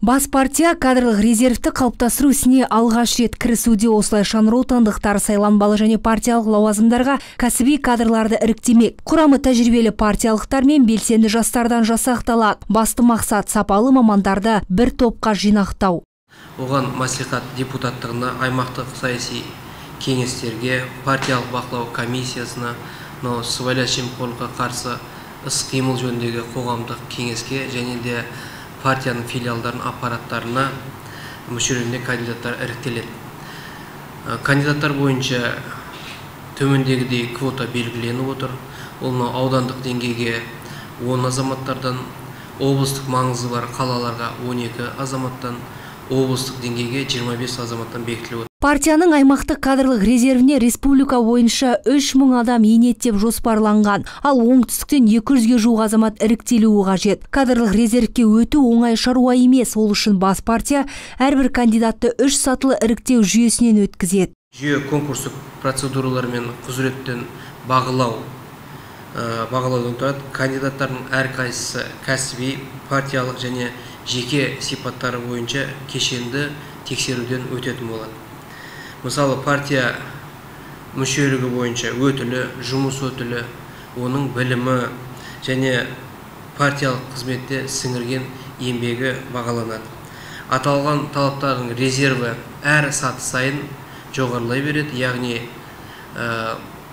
Бас партия кадрлық резервті қалыптастыру ісіне алғаш рет кірісуде. Осылайша нұротандықтар сайланбалы және партиялық лауазымдарға кәсіби кадрларды іріктемек. Құрамы тәжірибелі партиялықтар мен белсенді жастардан жасақталады. Басты мақсат – сапалы мамандарды бір топқа жинақтау. Оған мәслихат депутаттығына, аймақтық саяси кеңестерге, партиялық бақылау комиссиясына, мынау сыбайлас жемқорлыққа қарсы іс-қимыл жөніндегі қоғамдық кеңеске және де партияның филиалдарының аппараттарына мүшелігіне кандидаттар іріктеледі. Кандидаттар бойынша төмендегідей квота белгіленіп отыр. Ол мынау аудандық деңгейге 10 азаматтардан, облыстық маңызы бар қалаларға 12 азаматтан, облыстық деңгейге 25 азаматтан бекітіліп отыр. Партияның аймақтық кадрлық резервіне республика бойынша 3000 адам енеді деп жоспарланған, ал оңтүстіктен 200-ге жуық азамат іріктелуі қажет. Кадрлық резервке өту оңай шаруа емес, ол үшін бас партия әрбір кандидатты 3 сатылы іріктеу жүйесінен өткізеді. Жүйе конкурстық процедуралар мен құзыреттен бағалаудан тұрады. Кандидаттардың әрқайсысы кәсіби, партиялық және жеке сипаттары бойынша кешенді тексеруден өтетін болады. Мысалы, партия мүшелігі бойынша өтілі, жұмыс өтілі, оның білімі және партиялық қызметте сіңірген еңбегі бағаланады. Аталған талаптардың резерві әр саты сайын жоғарылай береді, яғни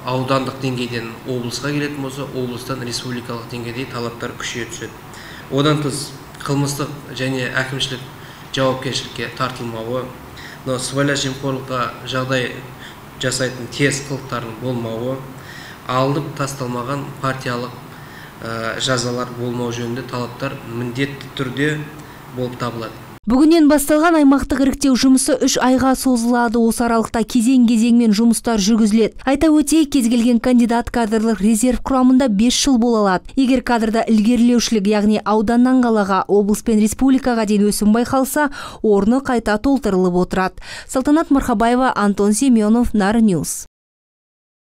аудандық деңгейден облысқа келетін болса, облыстан республикалық деңгейде талаптар күшейе түседі. Одан тыс қылмыстық және әкімшілік жауапкершілікке тартылмауы, мынау сыбайлас жемқорлыққа жағдай жасайтын теріс қылықтардың болмауы, алынып тасталмаған партиялық жазалар болмау жөнінде талаптар міндетті түрде болып табылады. Бүгіннен басталған аймақтық іріктеу жұмысы 3 айға созылады. Осы аралықта кезең-кезеңмен жұмыстар жүргізіледі. Айта өтейік, кез келген кандидат кадрлық резерв құрамында 5 жыл бола алады. Егер кадрда ілгерілеушілік, яғни ауданнан қалаға, облыс пен республикаға дейін өсім байқалса, орны қайта толтырылып отырады. Салтанат Мархабаева, Антон Семенов, Нарын Ньюс.